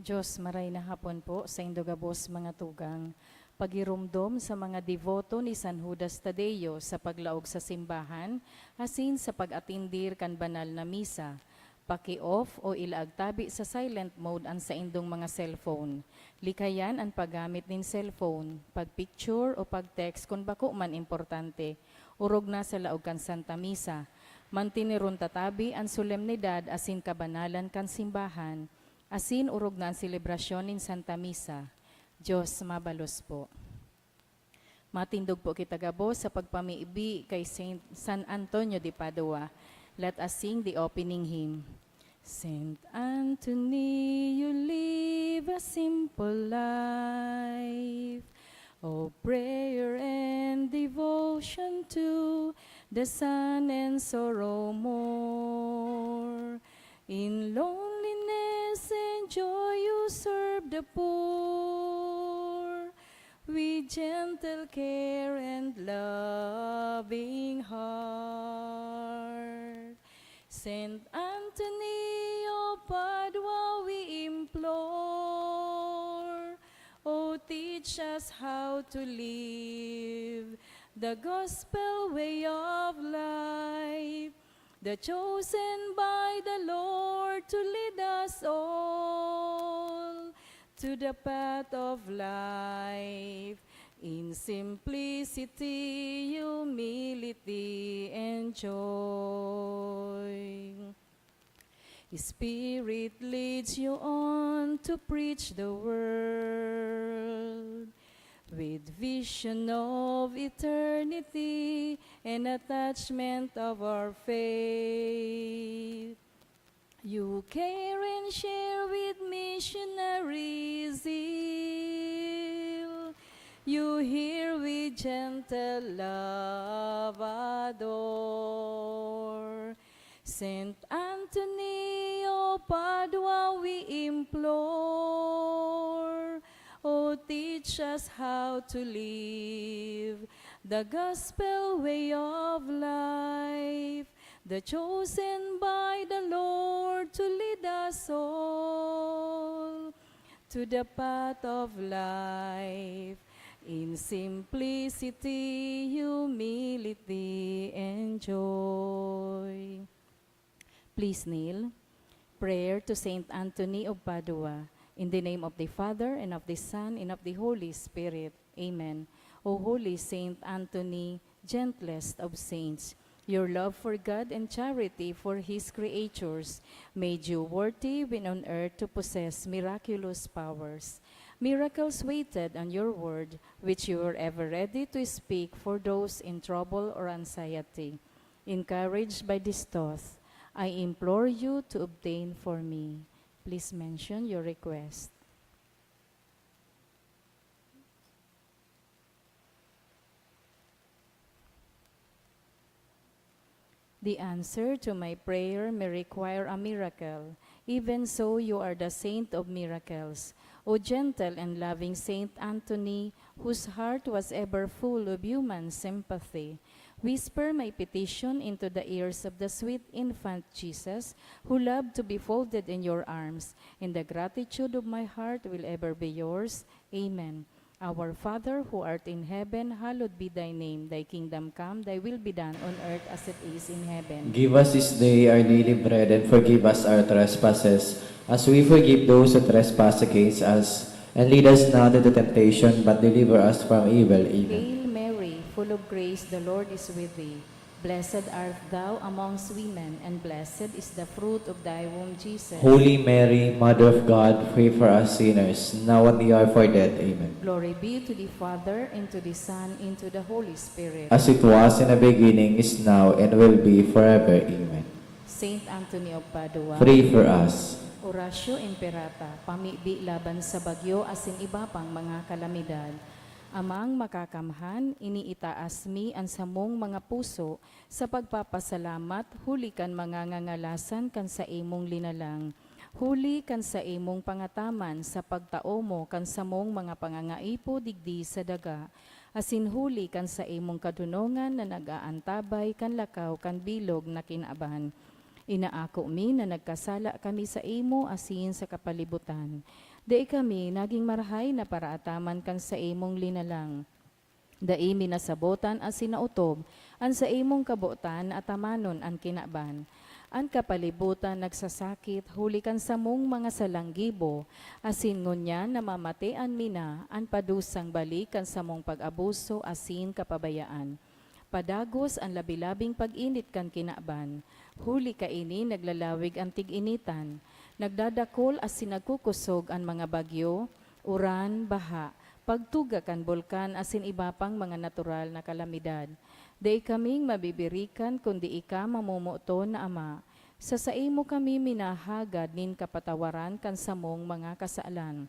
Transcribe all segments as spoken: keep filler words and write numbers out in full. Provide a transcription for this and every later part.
Diyos, maray na hapon po saindo gabos, mga tugang. Pagiromdom sa mga deboto ni San Judas Tadeo sa paglaog sa simbahan asin sa pag-atendir kan banal na misa. Paki-off o ilaag tabi sa silent mode an saindong mga cellphone. Likayan an paggamit nin cellphone, pag-picture o pag-text kun bako man importante, orog na sa laog kan Santa Misa. Manteneron ta tabi an solemnidad asin kabanalan kan simbahan, asin orog na an selebrasyon nin Santa Misa. Diyos mabalos po. Matindog po kita gabos sa pagpamibi kay Saint San Antonio de Padua. Let us sing the opening hymn. Saint Anthony, you live a simple life of prayer and devotion to the sun and sorrow more. In loneliness and joy you serve the poor with gentle care and loving heart. Saint Anthony of Padua, we implore, oh, teach us how to live the gospel way of life, the chosen by the Lord to lead us all to the path of life, in simplicity, humility, and joy. Spirit leads you on to preach the word with vision of eternity and attachment of our faith. You care and share with missionary zeal. You hear with gentle love adore. Saint Anthony of Padua, we implore, oh, teach us how to live the gospel way of life, the chosen by the Lord to lead us all to the path of life, in simplicity, humility, and joy. Please kneel. Prayer to Saint Anthony of Padua. In the name of the Father, and of the Son, and of the Holy Spirit. Amen. O holy Saint Anthony, gentlest of saints, your love for God and charity for His creatures made you worthy when on earth to possess miraculous powers. Miracles waited on your word, which you were ever ready to speak for those in trouble or anxiety. Encouraged by this thought, I implore you to obtain for me. Please mention your request. The answer to my prayer may require a miracle. Even so, you are the saint of miracles. O gentle and loving Saint Anthony, whose heart was ever full of human sympathy, whisper my petition into the ears of the sweet infant Jesus, who loved to be folded in your arms, and the gratitude of my heart will ever be yours. Amen. Our Father, who art in heaven, hallowed be thy name. Thy kingdom come, thy will be done on earth as it is in heaven. Give us this day our daily bread, and forgive us our trespasses, as we forgive those who trespass against us. And lead us not into temptation, but deliver us from evil. Amen. Hail Mary, full of grace, the Lord is with thee. Blessed art thou amongst women, and blessed is the fruit of thy womb, Jesus. Holy Mary, Mother of God, pray for us sinners, now at the hour of our death. Amen. Glory be to the Father, and to the Son, and to the Holy Spirit. As it was in the beginning, is now, and will be forever. Amen. Saint Anthony of Padua. Pray for us. Oratio Imperata, pamibi laban sa bagyo asin iba pang mga kalamidad. Amang Makakamhan, iniitaas mi an samong mga puso sa pagpapasalamat huli kan mga ngangalasan kan saimong linalang, huli kan saimong pangataman sa pagtao mo kan samong mga pangangaipo digdi sa daga, asin huli kan saimong kadonongan na nag-aantabay kan lakaw kan bilog na kinaban. Inaako mi na nagkasala kami saimo asin sa kapalibutan. Dai kami nagin marahay na paraataman kan saimong linalang. Dai mi nasabotan asin naotob an saimong kabotan na atamanon an kinaban. An kapalibutan nagsasakit huli kan samong mga salang gibo, asin ngunyan namamatean mi na an padusang balik kan samong pag-abuso asin kapabayaan. Padagos an labi-labing pag-init kan kinaban, huli kaini naglalawig an tig-initan, nagdadakol asin nagkukosog an mga bagyo, uran, baha, pagtuga kan bulkan asin iba pang mga natural na kalamidad. Dai kaming mabibirikan kun dai ka mamomoton na Ama. Sa saimo kami minahagad nin kapatawaran kan samong mga kasalan.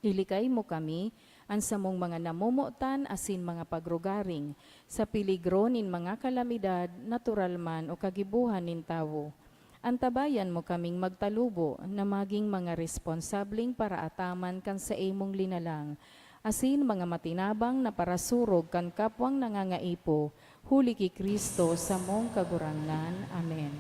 Ilikay mo kami, an samong mga namomotan asin mga pagrugaring, sa peligro nin mga kalamidad, natural man o kagibohan nin tawo. Antabayan mo kaming magtalubo na magin mga responsableng paraataman kan saimong linalang, asin mga matinabang na parasurog kan kapwang nangangaipo, huli ki Cristo, samong Kagurangnan. Amen.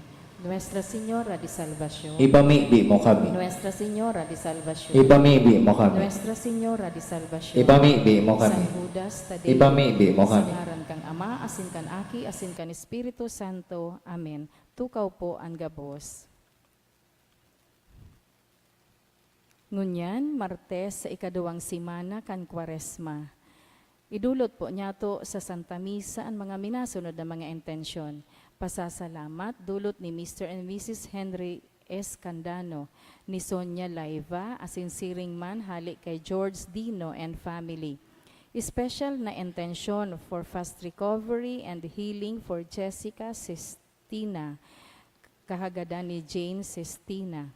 Nuestra Señora de Salvacion. Ipamibi mo kami. Nuestra Señora de Salvacion. Ipamibi mo kami. Nuestra Señora de Salvacion. Ipamibi mo kami. San Judas Tadeo. Ipamibi mo kami. Sa ngaran kan Ama, asin kan Aki, asin kan Espiritu Santo. Amen. Tukaw po an gabos. Ngunyan, Martes sa ikaduwang semana kan Kwaresma. Idulot po niyato sa Santa Misa an mga minasunod na mga intensyon. Pasasalamat, dulot ni Mister and Missus Henry S. Candano, ni Sonia Laiva, asin siring man hale kay George Dino and family. Special na intensyon for fast recovery and healing for Jessica Sistina, kahagadan ni Jane Sistina.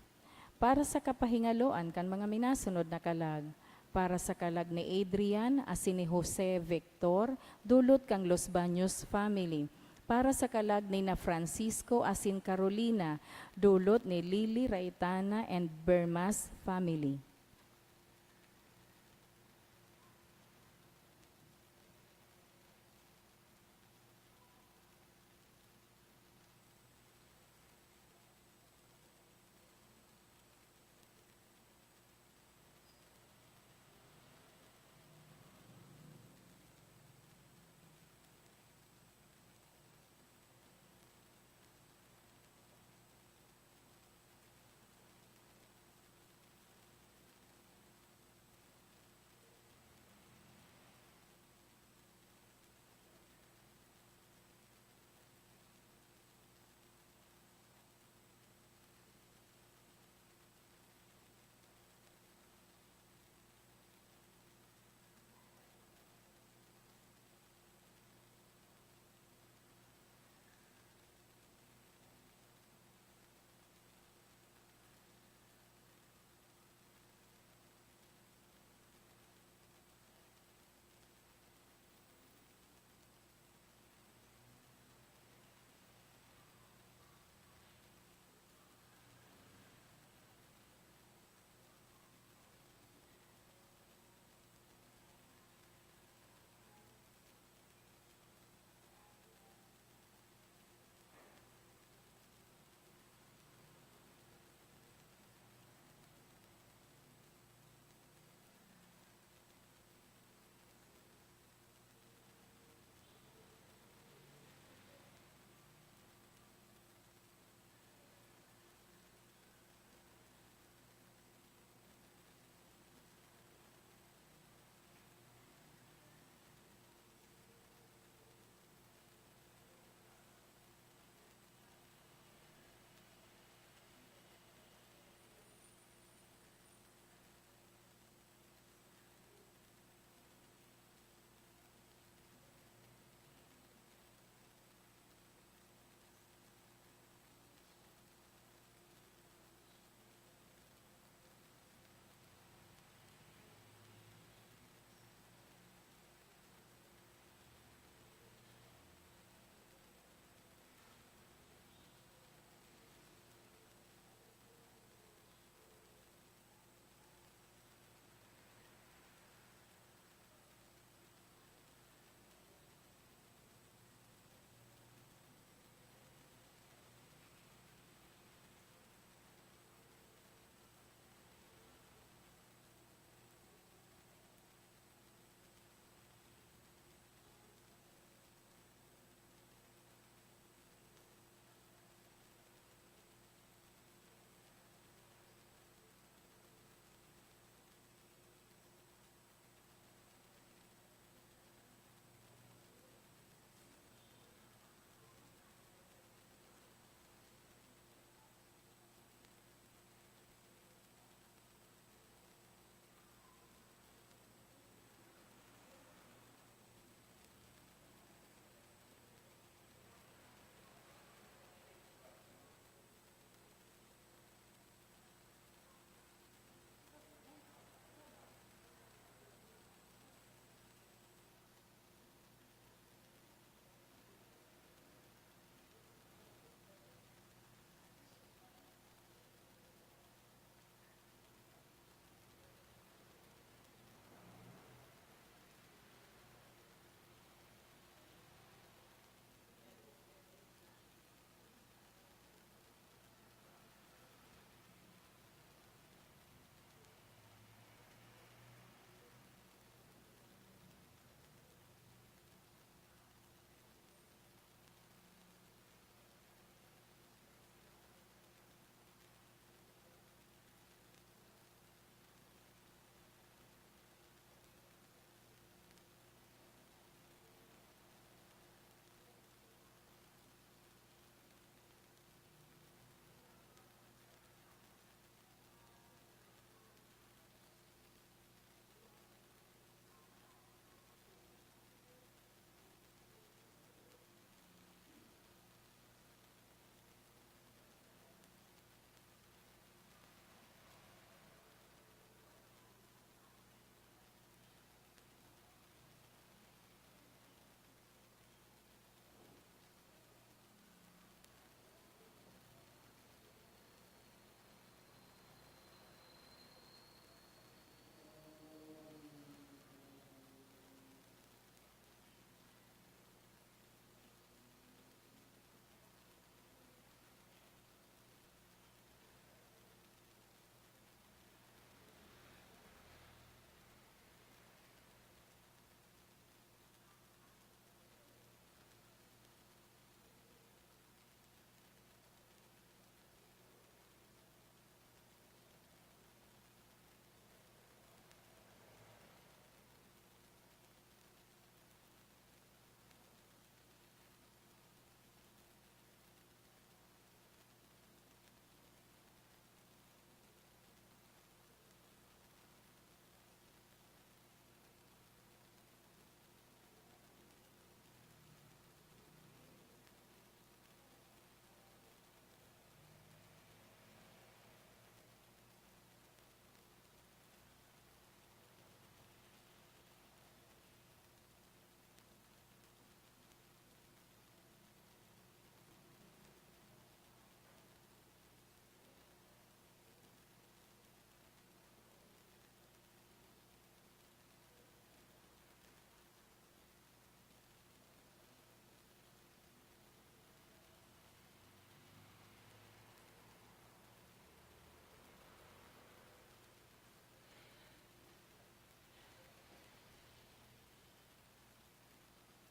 Para sa kapahingaloan kan mga minasunod na kalag, para sa kalag ni Adrian asin ni Jose Victor, dulot kan Los Baños family, para sa kalag ni na Francisco asin Carolina, dulot ni Lily Raitana and Bermas family.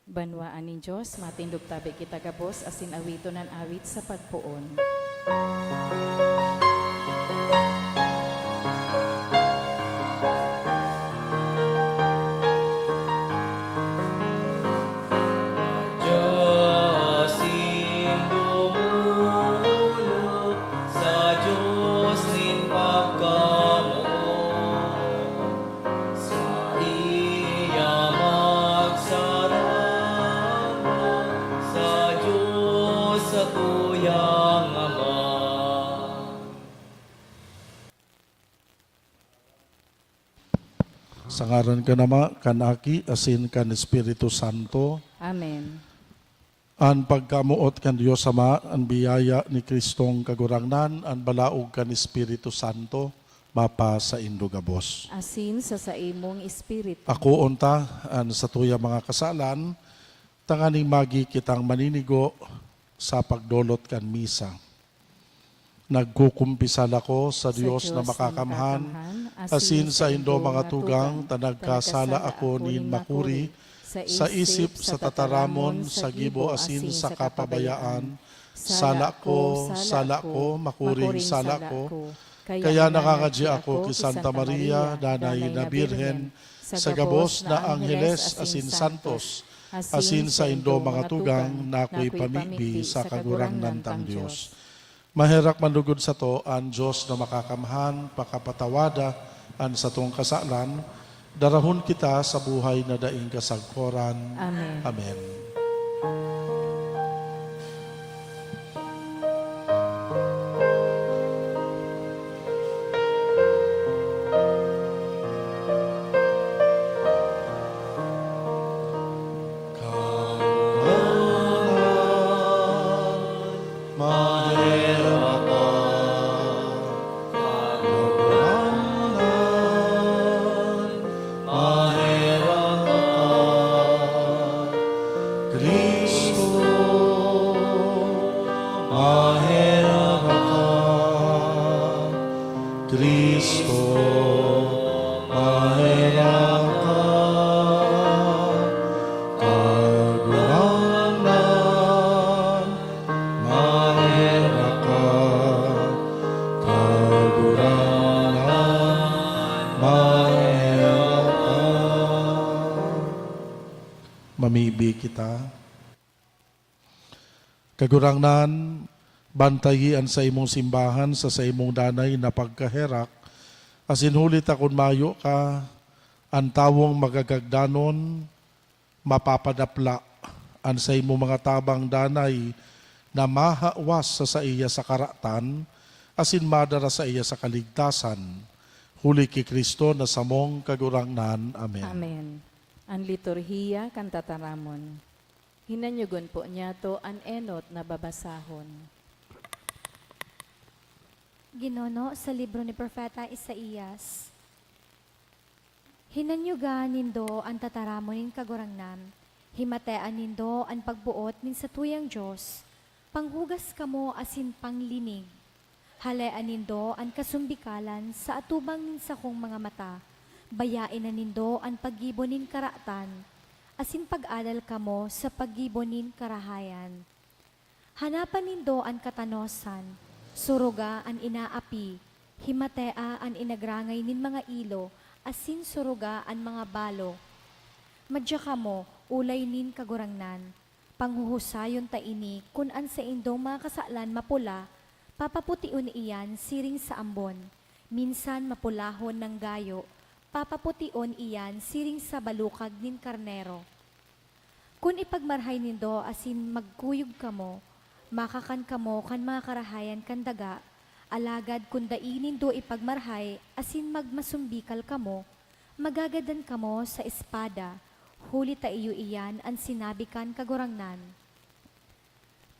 Banwaan nin Dios, matindog tabi kita gabos asin awiton an awit sa pagpoon. Dios nin dumulog, sa Dios nin pagkamoot, saiya magsalamat, sa Dios satuyang Ama. Sa ngaran kan Ama, kan Aki, asin kan Espiritu Santo. Amen. An pagkamoot kan Dios Ama, an biyaya ni Cristong Kagurangnan, an balaog kan Espiritu Santo, mapasaindo gabos. Asin sa saimong espiritu. Akoon ta an satuyang mga kasalan, tanganing magi kitang maninigo sa pagdolot kan misa. Nagkukumpisal ako sa Sa Dios na Dios na makakamhan, makakamhan, asin saindo mga tugang, ta nagkasala ako nin makuri, sa isip, sa tataramon, sa gibo, asin sa kapabayaan. Sala ko, sala ko, makuring sala ko. Kaya nangangadya ako ki Santa Maria, Danay na Birhen, sa gabos na angheles asin santos, asin saindo mga tugang na ako'y pamibi sa Kagurangnan tang Dios. Maherak man lugod sato an Dios na makakamhan, pakapatawada an satong kasalan, darahon kita sa buhay na daing kasagkoran. Amen. Amen. Kagurangnan, maherak ka. Kagurangnan, maherak ka. Cristo, maherak ka. Cristo, maherak ka. Kagurangnan, maherak ka. Kagurangnan, maherak ka. Mamibi kita. Kagurangnan, bantayi an saimong simbahan sa saimong danay na pagkaherak, asin huli ta kun mayo ka, an tawong magagagdanon mapapadapla. An saimong mga tabang danay na mahawas sa saiya sa karatan, asin madara saiya sa kaligtasan, huli ki Cristo na samong Kagurangnan. Amen. Amen. An liturhiya kan tataramon. Hinanyugon po niyato an enot na babasahon. Ginono, sa libro ni Propeta Isaias, "Hinanyuga nindo an tataramon nin Kagurangnan, himatea nindo an pagboot nin satuyang Dios, panghugas kamo asin panglinig." Halea nindo an kasumbikalan sa atubang nin sakong mga mata, bayae na nindo an paggibo nin karatan, asin pag-adal kamo sa paggibo nin karahayan. Hanapan nindo an katanosan, suruga an inaapi, himatea an inagrangay nin mga ilo, asin suruga an mga balo. Madya kamo, ulay nin Kagurangnan, panghuhusayon ta ini kun an saindong mga kasalan mapula, papapution iyan siring sa ambon, minsan mapulahon nang gayo, papapution iyan siring sa balukag nin karnero. Kun ipagmarhay nindo asin magkuyog kamo, makakan kamo kan mga karahayan kan daga, alagad kun dai nindo ipagmarhay asin magmasumbikal kamo, magagadan kamo sa espada, huli ta iyo iyan an sinabi kan Kagurangnan.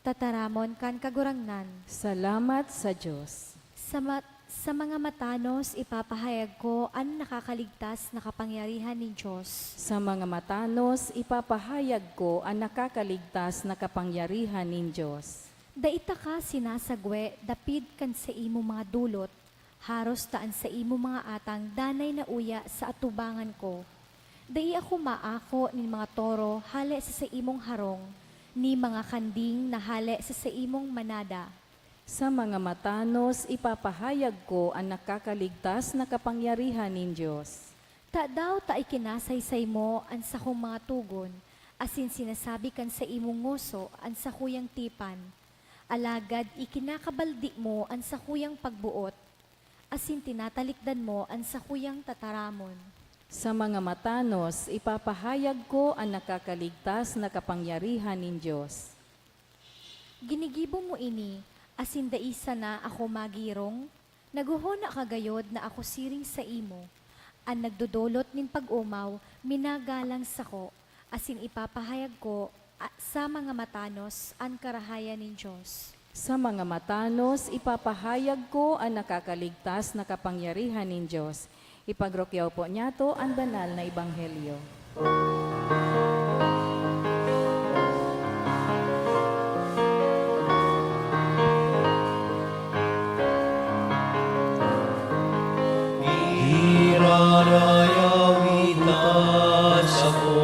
Tataramon kan Kagurangnan. Salamat sa Dios. Sa ma-, sa mga matanos ipapahayag ko an nakakaligtas na kapangyarihan nin Dios. Sa mga matanos ipapahayag ko an nakakaligtas na kapangyarihan nin Dios. Dai taka sinasagwe dapit kan saimong mga dolot, haros ta an saimong mga atang danay na uya sa atubangan ko. Dai ako maako nin mga toro hale sa saimong harong, ni mga kanding na hale sa saimong manada. Sa mga matanos, ipapahayag ko an nakakaligtas na kapangyarihan nin Dios. Tadaw ta ikinasaysay mo an sakong mga togon, asin sinasabi kan saimong ngoso an sakuyang tipan? Alagad ikinakabaldi mo an sakuyang pagboot, asin tinatalikdan mo an sakuyang tataramon. Sa mga matanos, ipapahayag ko an nakakaligtas na kapangyarihan nin Dios. Ginigibo mo ini, asin dai sana ako magirong? Naghohona ka gayod na ako siring saimo. An nagdodolot nin pag-omaw, minagalang sako, asin ipapahayag ko, a-, sa mga matanos an karahayan nin Dios. Sa mga matanos, ipapahayag ko an nakakaligtas na kapangyarihan nin Dios. Ipagrukyaw po niyato an banal na ebanghelyo. Girarayaw kita sako,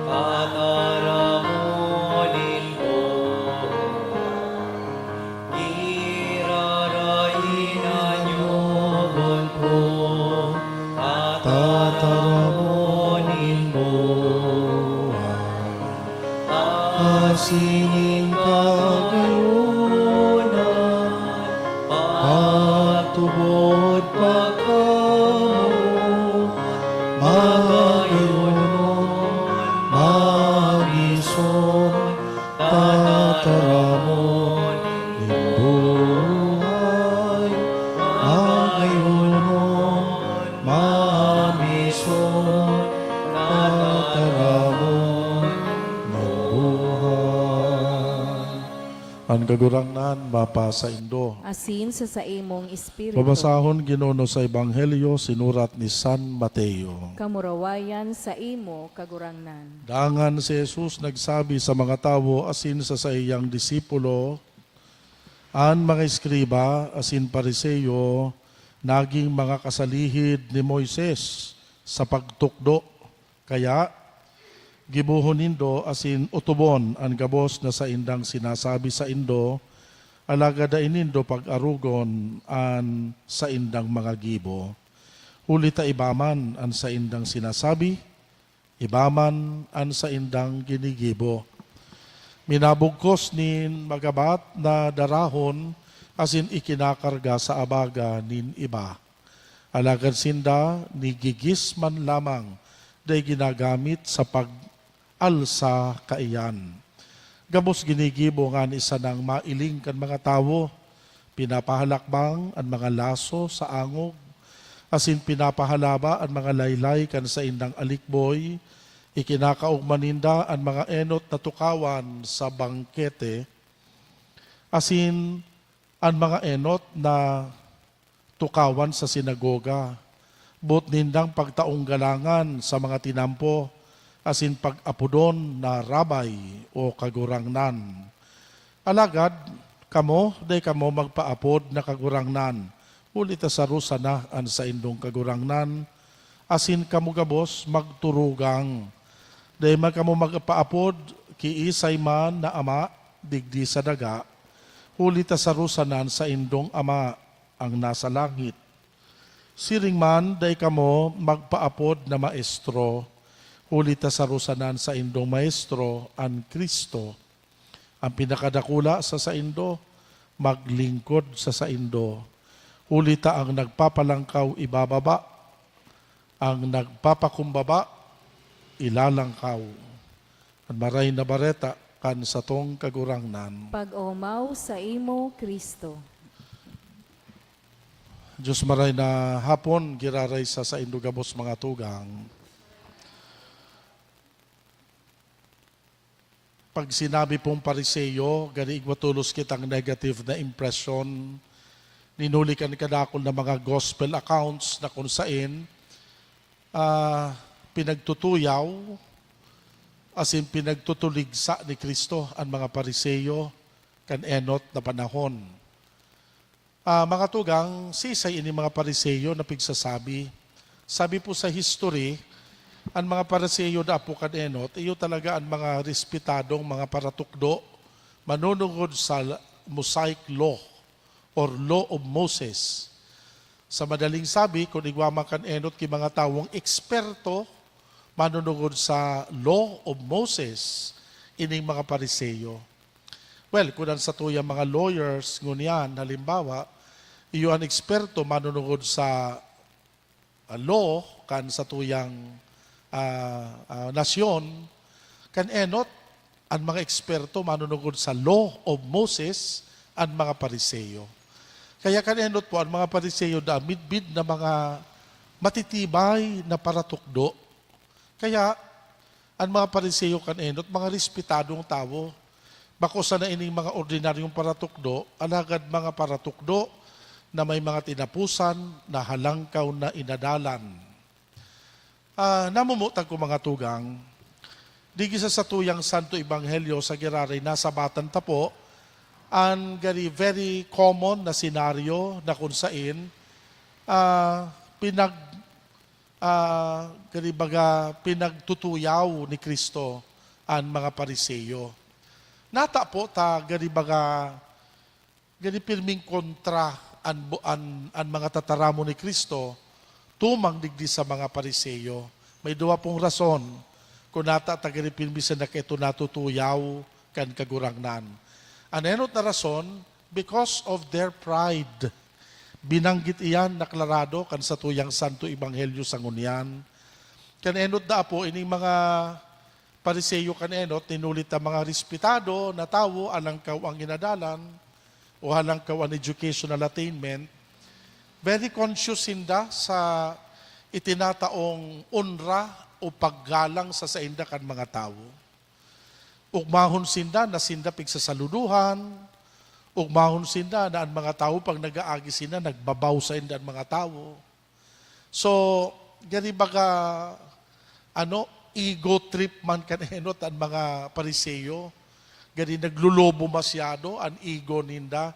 tataramon nin buhay. Girarayaw na nyo ko, tataramon nin buhay. Asin nin kagayonan, pagtubod pa kamo, magayon, magison, tataramon nin buhay, magayon, magison, tataramon nin buhay. An Kagurangnan mapasaindo. Asin sa saimong espiritu. Babasahon, Ginoo, sa Ebanghelyo sinurat ni San Mateo. Kamurawayan saimo, Kagurangnan. Dangan si Jesus nagsabi sa mga tawo asin sa saiyang disipulo, "An mga eskriba asin Fariseo nagin mga kasalihid ni Moises sa pagtukdo. Kaya, gibohon nindo asin otobon an gabos na saindang sinasabi saindo, alagad dai nindo pag-arogon an saindang mga gibo. Huli ta iba man an saindang sinasabi, iba man an saindang ginigibo. Minabugkos nin magabat na darahon asin ikinakarga sa abaga nin iba. Alagad sinda nigigis man lamang, dai ginagamit sa pag-alsa kaiyan. Gabos ginigibo ngani sanang mailing kan mga tawo. Pinapahalakbang an mga laso sa angog, asin pinapahalaba an mga laylay kan saindang alikboy. Ikinakaogma ninda an mga enot na tukawan sa bangkete, asin an mga enot na tukawan sa sinagoga. Boot nindang pagtaong galangan sa mga tinampo, asin pag-apodon na Rabbi o Kagurangnan. Alagad kamo, dai kamo magpaapod na Kagurangnan, huli ta saro sana an saindong Kagurangnan, asin kamo gabos magturugang. Dai man kamo magpaapod ki isay man na ama digdi sa daga, huli ta saro sana an saindong Ama, an nasa langit. Siring man, dai kamo magpaapod na maestro, huli ta saro sana an saindong Maestro, an Cristo. An pinakadakula sa saindo, maglingkod sa saindo, huli ta an nagpapalangkaw ibababa, an nagpapakumbaba ilalangkaw." An Maray na Bareta kan satong Kagurangnan. Pag-omaw saimo, Cristo. Diyos, maray na hapon, giraray sa saindo gabos, mga tugang. Pag sinabi pong Pariseo, gani igwa tolos kitang negative na impresyon, nin huli kan kadakul na mga gospel accounts na kung sain, ah, pinagtutuyaw, asin pinagtutuligsa ni Cristo an mga Pariseo kan enot na panahon. Ah, mga tugang, sisay ini mga Pariseo na pigsasabi? Sabi po sa history, An mga Pariseo da apo kan enot, iyo talaga an mga respetadong mga paratukdo, manunungod sa Mosaic Law or Law of Moses. Sa madaling sabi, kun igwa man kan enot ki mga tawong eksperto manunungod sa Law of Moses, ining mga Pariseo. Well, kun an satuyang mga lawyers ngunyan, halimbawa, iyo an eksperto manunungod sa ah, law kan satuyang, ah, ah, nasyon, kan enot, an mga eksperto manunungod sa Law of Moses, an mga Pariseo. Kaya kan enot po, an mga Pariseo da midbid na mga matitibay na paratukdo. Kaya, an mga Pariseo kan enot, mga respetadong tawo. Bako sana ining mga ordinaryong paratukdo, alagad mga paratukdo na may mga tinapusan na halangkaw na inadalan. Ah, namumutag ko, mga tugang, digi sa satuyang Santo Ebanghelyo sa giraray nasabatan ta po an gari very common na senaryo na kun sain, ah, pinag-, ah, gari baga pinagtutuyaw ni Cristo an mga Pariseo. Nata po ta gari baga, gari pirming kontra an bu-, an, an mga tataramon ni Cristo tumang digdi sa mga Pariseo. May duwa pong rason kun nata ta gari pirmi sinda kaito natutuyaw kan Kagurangnan. An enot na rason, because of their pride. Binanggit iyan na klarado kan satuyang Santo Ebanghelyo sa ngunyan. Kan enot da apo, ining mga Pariseo kan enot, ninulit an mga respetado na tawo, alangkaw an inadalan o alangkaw an educational attainment. Very conscious sinda sa itinataong onra o paggalang sa sainda kan mga tawo. Ugmahon sinda na sinda pigsasaludohan, ugmahon sinda na an mga tawo pag nag-aagi sinda, nagbabaw sainda an mga tawo. So, gari baga, ano, ego trip man kan enot an mga Pariseo. Gari naglulubo masyado an ego ninda.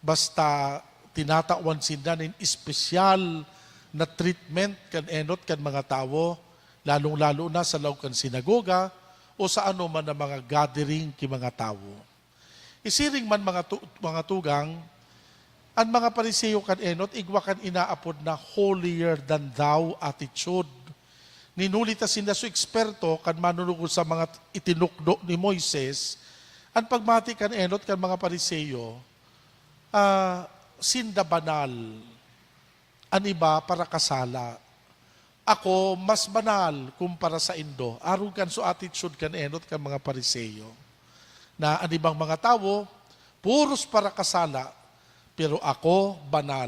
Basta tinatawan sinda nin espesyal na treatment kan enot kan mga tawo, lalong-lalo na sa laog kan sinagoga o sa anoman na mga gathering ki mga tawo. Isiring man, mga tu-, mga tugang, an mga Pariseo kan enot igwa kan inaapod na holier than thou attitude. Ninuli ta sinda so eksperto kan manunugod sa mga itinukdo ni Moises. An pagmati kan enot kan mga Pariseo, ah, sinda banal. An iba parakasala. Ako mas banal kumpara saindo, arog kan so attitude kan enot kan mga Pariseo, na an ibang mga tawo puros parakasala, pero ako banal.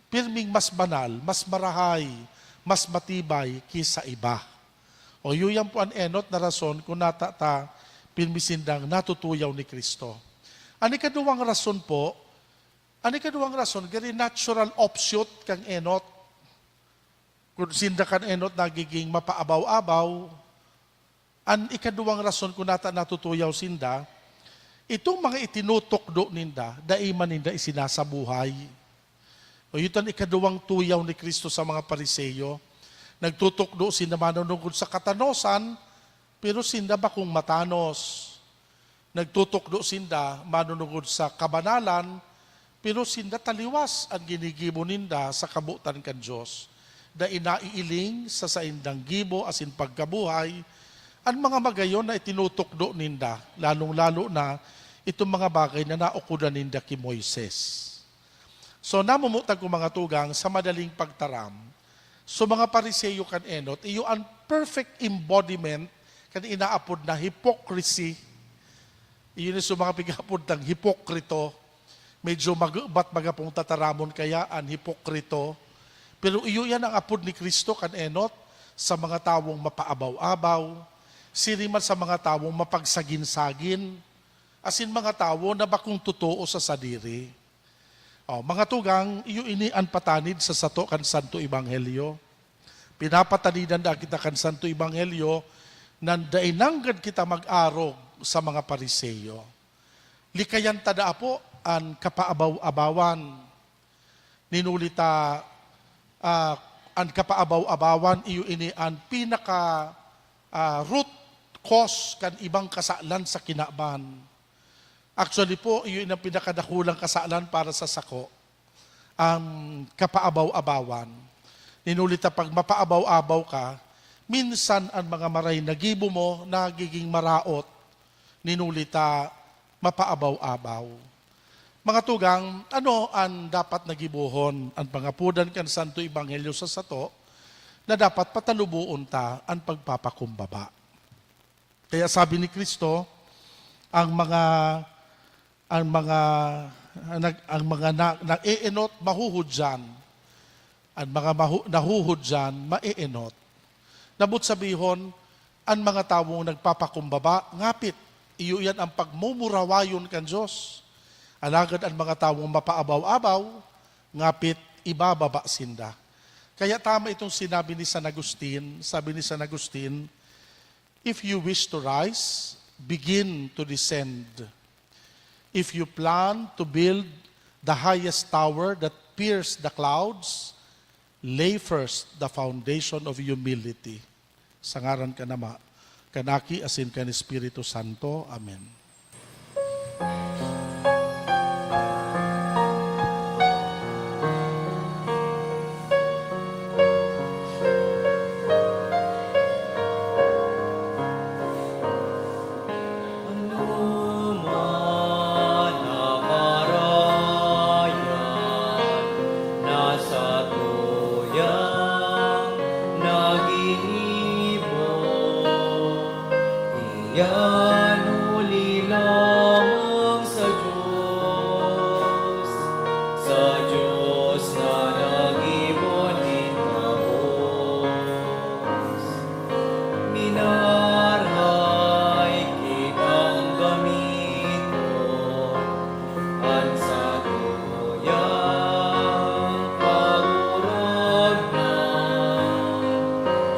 Pirming mas banal, mas marahay, mas matibay ki sa iba. O, iyo yan po an enot na rason kun nata ta pirmi sindang natutuyaw ni Cristo. An ikaduwang rason po, An ikaduwang rason, gari natural offshoot kan enot. Kun sinda kan enot nagiging mapaabaw-abaw, an ikaduwang rason kun nata natutuyaw sinda, itong mga itinutukdo ninda, dai man ninda isinasabuhay. O, ito an ikaduwang tuyaw ni Cristo sa mga Pariseo. Nagtutukdo sinda manunungod sa katanosan, pero sinda bakong matanos. Nagtutukdo sinda manunungod sa kabanalan, pero sinda taliwas an ginigibo ninda sa kabotan kan Dios. Dai naiiling sa saindang gibo asin pagkabuhay an mga magayon na itinutukdo ninda, lalong-lalo na itong mga bagay na naukodan ninda ki Moises. So, namumutag ko, mga tugang, sa madaling pagtaram, so, mga Pariseo kan enot, iyo an perfect embodiment kan inaapod na hypocrisy. Iyo ni so mga pig-apod tang hipokrito. Medyo magubat baga pong tataramon kaya an hipokrito. Pero iyo yan ang apod ni Cristo kan enot sa mga tawong mapaabaw-abaw, siring man sa mga tawong mapagsagin-sagin, asin mga tawo na bakong totoo sa sadiri. Oh, mga tugang, iyo ini an patanid sa sato kan Santo Ebanghelyo. Pinapatanidan daa kita kan Santo Ebanghelyo na dai nanggad kita mag-arog sa mga Pariseo. Likayan ta daa po an kapaabaw-abawan. Ninuli ta, ah, An kapaabaw-abawan, iyo ini an pinaka, ah, root cause kan ibang kasalan sa kinaban. Actually po, iyo ini an pinakadakulang kasalan para sa sako, ang kapaabaw-abawan. Nin huli ta pag mapaabaw-abaw ka, minsan an mga maray na gibo mo nagiging maraot, nin huli ta mapaabaw-abaw. Mga tugang, ano an dapat na gibohon? An pangapodan kan Santo Ebanghelyo sa sato na dapat pataluboon ta an pagpapakumbaba. Kaya sabi ni Cristo, ang mga, ang mga, nag-, ang mga na, naeenot, mahuhudyan. An mga mahu-, nahuhudyan, maeenot. Nabot sabihon, an mga tawong nagpapakumbaba, ngapit, iyo iyan an pagmumurawayon kan Dios. Alagad an mga tawong mapaabaw-abaw, ngapit, ibababa sinda. Kaya tama itong sinabi ni San Agustin. Sabi ni San Agustin, "If you wish to rise, begin to descend. If you plan to build the highest tower that pierce the clouds, lay first the foundation of humility." Sa ngaran kan Ama, kan Aki, asin kan Espiritu Santo. Amen. Anoman na karayan na satuyang naggigibo, iyan huli lamang sa Diyos, sa Diyos na naggibo nin gabos. Minaray kitang gamiton an satuyang Kagurangnan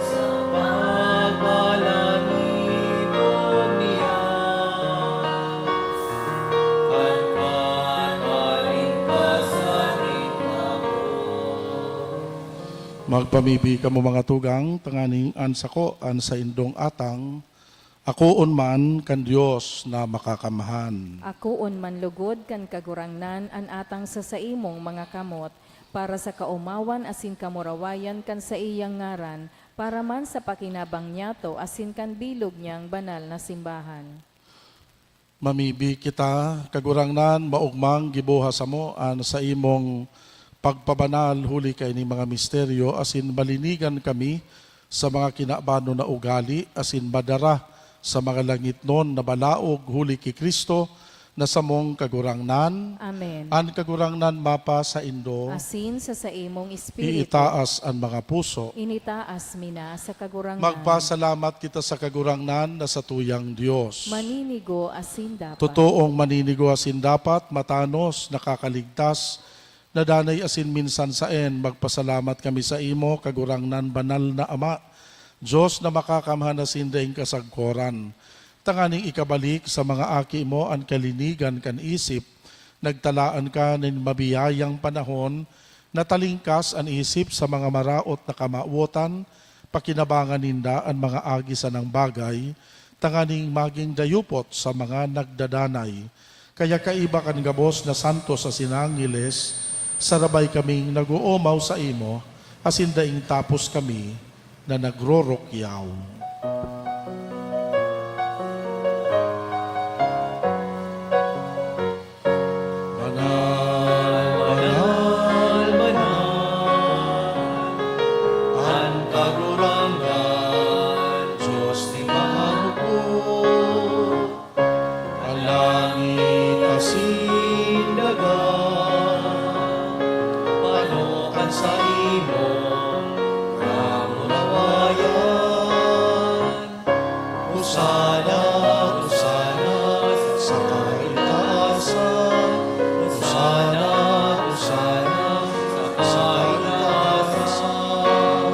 sa pagbalangibo niya, an katalingkasan nin gabos. Magpamibi kamo, mga tugang, tanganing an sako, an saindong atang, akoon man kan Dios na Makakamhan. Akoon man lugod kan Kagurangnan an atang sa saimong mga kamot, para sa kaomawan asin kamurawayan kan saiyang ngaran, para man sa pakinabang niyato asin kan bilog niyang banal na simbahan. Mamibi kita. Kagurangnan, maogmang giboha samo an saimong pagpabanal huli kaining mga misteryo, asin malinigan kami sa mga kinabanon na ugali, asin madara sa mga langitnon na balaog huli ki Cristo na samong Kagurangnan. Amen. An Kagurangnan mapasaindo. Asin sa saimong espiritu. Iitaas an mga puso. Initaas mi na sa Kagurangnan. Magpasalamat kita sa Kagurangnan na satuyang Dios. Maninigo asin dapat. Totoong maninigo asin dapat, matanos, nakakaligtas, nadanay asin minsan saen, magpasalamat kami saimo, Kagurangnan, banal na Ama, Dios na makakamhan asin daing kasagkoran, tanganing ikabalik sa mga aki mo an kalinigan kan isip, nagtalaan ka nin mabiyayang panahon na talingkas an isip sa mga maraot na kamawotan, pakinabangan ninda an mga agi sanang bagay, tanganing magin dayupot sa mga nagdadanay. Kaya kaiba kan gabos na santos asin angheles, sarabay kaming nag-oomaw saimo, asin daing tapos kami na nagrorukyaw. Banal, banal, banal, an Kagurangnan, Dios nin maharupot. An langit asin daga, pano kan saimong kamurawayan. Hosana, Hosana sa kaitaasan. Hosana, Hosana sa kaitaasan.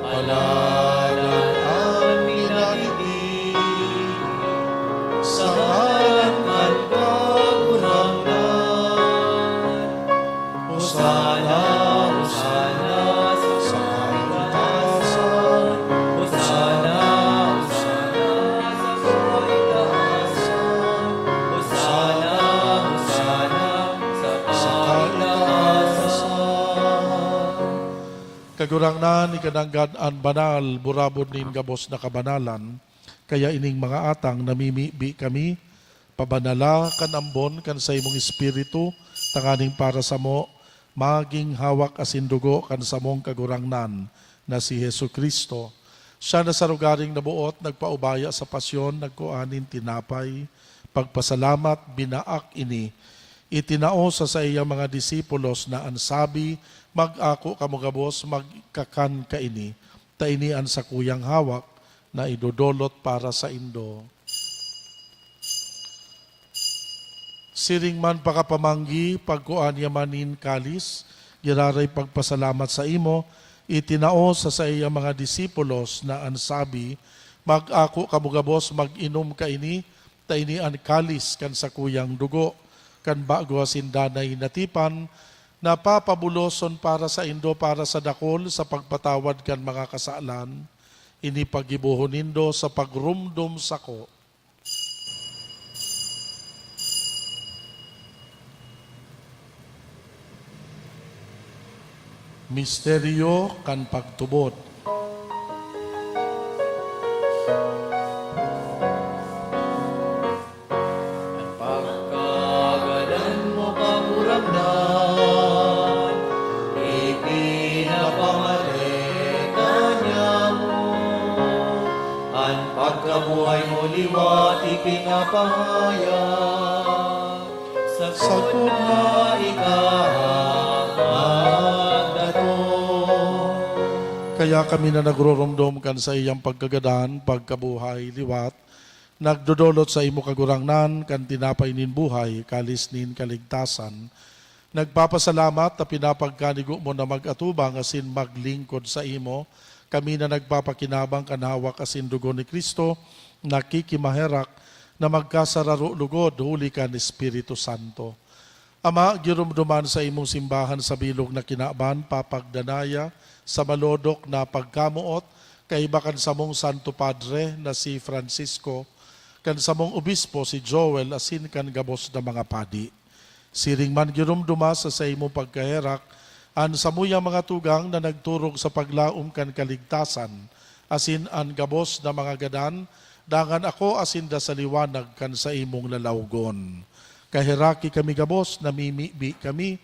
Paladan an minarinig sa ngaran kan Kagurangnan. Hosana, Hosana sa Kagurangnan, ika nanggad an banal, burabod nin gabos na kabanalan. Kaya ining mga atang namimibi kami, pabanala kan ambon kan saimong Espiritu, tanganing para samo magin hawak asin dugo kan samong Kagurangnan na si Jesu-Cristo. Siya na sa rogaring naboot nagpaubaya sa pasyon, nagkua nin tinapay, pagpasalamat, binaak ini, itinao sa saiyang mga disipulos na an sabi, "Mag-ako kamo gabos, magkakan kaini, ta ini an sakuyang hawak na idodolot para saindo." Siring man pakapamanggi, pagkua niya man nin kalis, giraray pagpasalamat saimo, itinao sa saiyang mga disipulos na an sabi, "Mag-ako kamo gabos, mag-inom kaini, ta ini an kalis kan sakuyang dugo, kan bago asin danay na tipan, na papabuloson para saindo, para sa dakul, sa pagpatawad kan mga kasalan. Ini paggibohon nindo sa pagromdom sako." Misteryo kan pagtubod. An pagkagadan mo, Kagurangnan, ipinapamareta niamo. An pagkabuhay mo liwat ipinapahayag, sagkod na ika magdatong. Kaya kami na nagroromdom kan saiyang pagkagadan, pagkabuhay liwat, nagdodolot saimo, Kagurangnan, kan tinapay nin buhay, kalis nin kaligtasan. Nagpapasalamat ta pinapagkanigo mo na mag-atubang asin maglingkod saimo, kami na nagpapakinabang kan hawak asin dugo ni Cristo, nakikimaherak na magkasararo logod huli kan Espiritu Santo. Ama, giromdoman sa imong simbahan sa bilog na kinaban, papagdanaya sa malodok na pagkamoot, kaiba kan samong Santo Padre na si Francisco, kan samong obispo si Joel, asin kan gabos na mga padi. Siring man giromdoma sa saimong pagkaherak an samuyang mga tugang na nagturog sa paglaom kan kaligtasan, asin an gabos na mga gadan, dangan ako asin da sa liwanag kan saimong lalawgon. Kaheraki kami gabos, namimibi kami,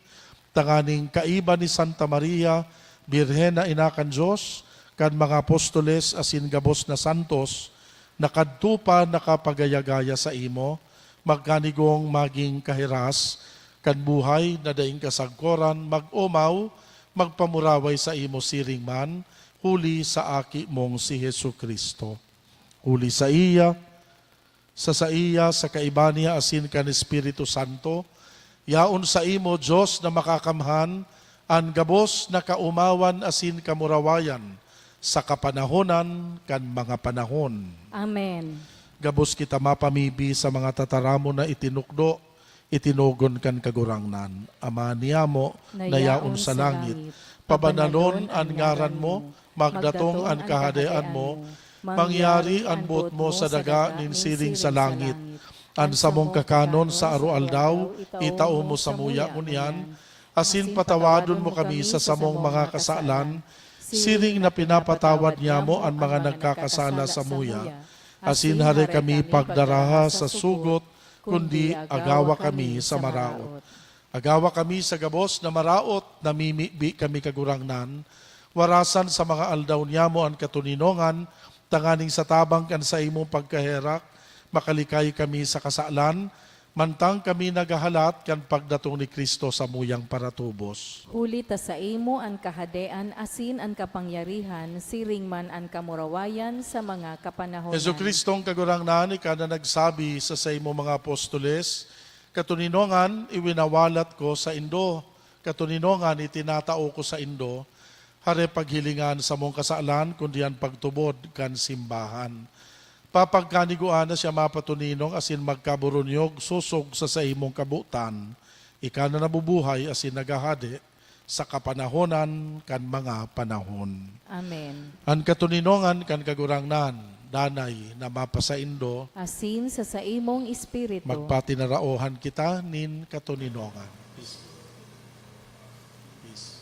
tanganing kaiba ni Santa Maria, Birhen na Ina kan Dios, kan mga apostoles asin gabos na santos, na kadto pa nakapagaya-gaya saimo, magkanigong magin kahiras kan buhay na daing kasagkoran, mag-omaw, magpamuraway saimo siring man, huli sa Aki mong si Jesu-Cristo. Huli saiya, sa saiya, sa kaiba niya, asin kan Espiritu Santo, yaon saimo, Dios na makakamhan, an gabos na kaomawan asin kamurawayan sa kapanahonan kan mga panahon. Amen. Gabos kita mapamibi sa mga tataramon na itinukdo, itinugon kan Kagurangnan. Ama niyamo na yaon sa langit, pabanalon an ngaran mo, magdatong an kahadean mo, mangyari an boot mo sa daga nin siring sa langit. An samong kakanon sa aroaldaw, itao mo samuya ngunyan, asin patawadon mo kami sa samong mga kasalan, siring na pinapatawad niamo an mga nagkakasala samuya. Asin hare kami pagdaraha sa sugot, kundi agawa kami sa maraot. Agawa kami sa gabos na maraot, namimibi kami, Kagurangnan, warasan sa mga aldaw niyamo an katoninongan, tanganing sa tabang kan saimong pagkaherak, makalikay kami sa kasalan, mantang kami naghahalat kan pagdatong ni Cristo samuyang paratubos. Huli ta saimo an kahadean asin an kapangyarihan, siring man an kamurawayan sa mga kapanahonan. Jesu-Cristong Kagurangnan, ika na nagsabi sa saimo mga apostoles, "Katoninongan, iwinawalat ko saindo, katoninongan, itinatao ko saindo." Hare paghilingan samong kasalan, kundi an pagtubod kan simbahan. Papagkaniguan na siya mapatoninong asin magkaburunyog sosog sa saimong kabotan. Ika na nabubuhay asin naghahade sa kapanahonan kan mga panahon. Amen. An katoninongan kan Kagurangnan, danay na mapasaindo. Asin sa saimong espiritu. Magpatinaraohan kita nin katoninongan. Peace. Peace.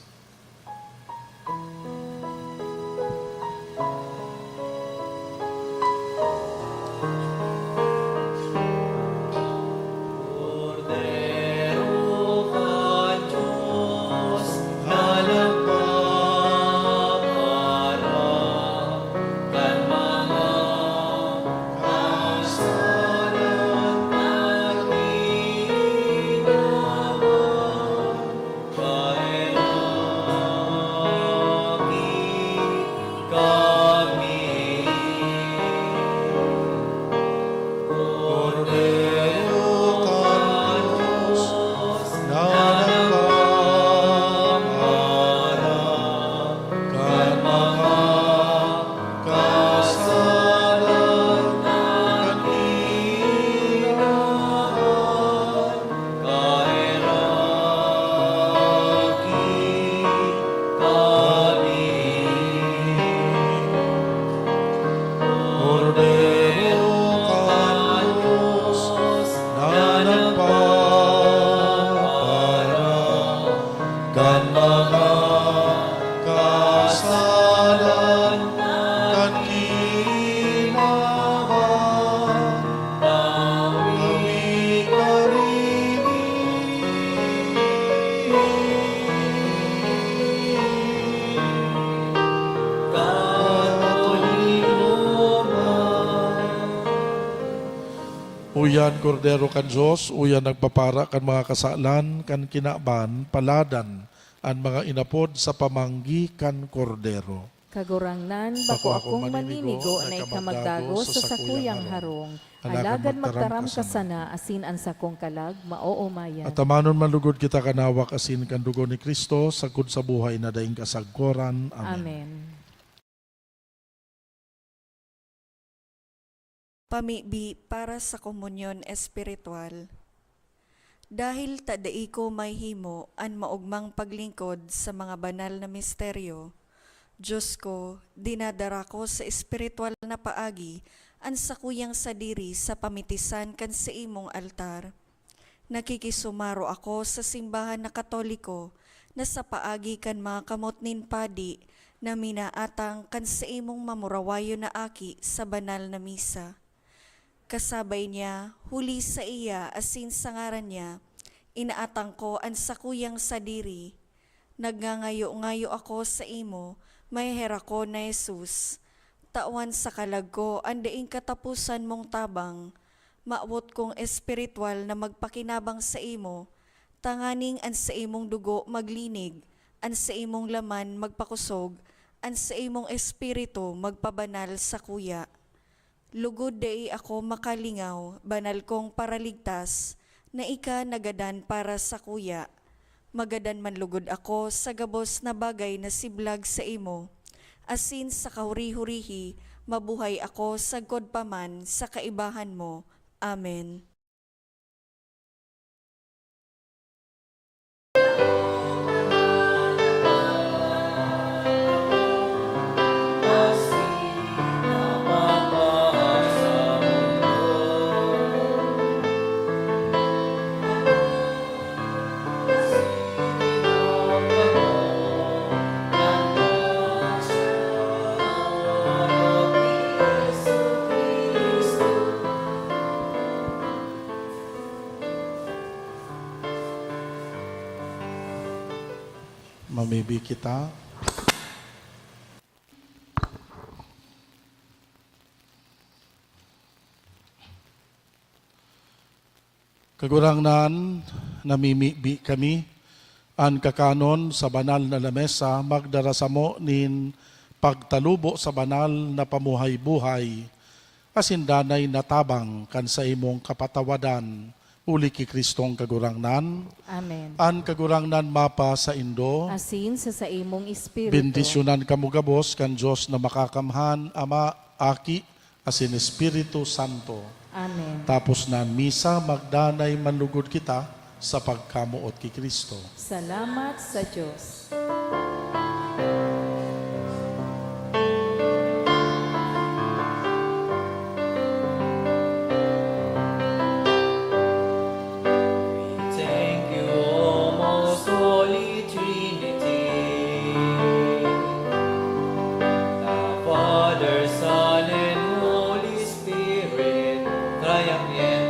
Uyan, Kordero kan Dios, uyan nagpapara kan mga kasalan kan kinaban, paladan an mga inapod sa pamanggi kan Kordero. Kagurangnan, bako akong maninigo na ika magdago sa sakuyang harong, alagad magtaram ka sana, asin an sakong kalag maoomayan. Atamanon man lugod kita kan hawak asin kan dugo ni Cristo, sagkod sa buhay na daing kasagkoran. Amen. Amen. Pamibi para sa komunyon espiritual. Dahil ta dai ko mahimo an maogmang paglingkod sa mga banal na misteryo, Dios ko, dinadara ko sa espiritual na paagi an sakuyang sadiri sa pamitisan kan saimong altar. Nakikisumaro ako sa simbahan na Katoliko na sa paagi kan mga kamot nin padi na minaatang kan saimong mamurawayon na aki sa banal na misa. Kasabay niya, huli saiya asin sa ngaran niya, inaatang ko an sakuyang sadiri. Nagngangayo-ngayo ako saimo, maheherakon na Jesus. Tawan sa kalag ko an daing kataposan mong tabang. Mawot kong espiritual na magpakinabang saimo, tanganing an saimong dugo maglinig, an saimong laman magpakosog, an saimong espiritu magpabanal sakuya. Lugod dai ako makalingaw, banal kong Paraligtas, na ika nagadan para sakuya. Magadan man lugod ako sa gabos na bagay na siblag saimo, asin sa kahuri-hurihi, mabuhay ako sagkod pa man sa kaibahan mo. Amen. Mamibi kita. Kagurangnan, namimibi kami, an kakanon sa banal na lamesa magdara samo nin pagtalubo sa banal na pamuhay-buhay, asin danay na tabang kan saimong kapatawadan, huli ki Cristong Kagurangnan. Amen. An Kagurangnan mapasaindo. Asin sa saimong espiritu. Bendisyonan kamo gabos kan Dios na Makakamhan, Ama, Aki, asin Espiritu Santo. Amen. Tapos na an misa, magdanay man lugod kita sa pagkamoot ki Cristo. Salamat sa Dios. We thank you, O most holy Trinity, the Father, Son, and Holy Spirit, triumphant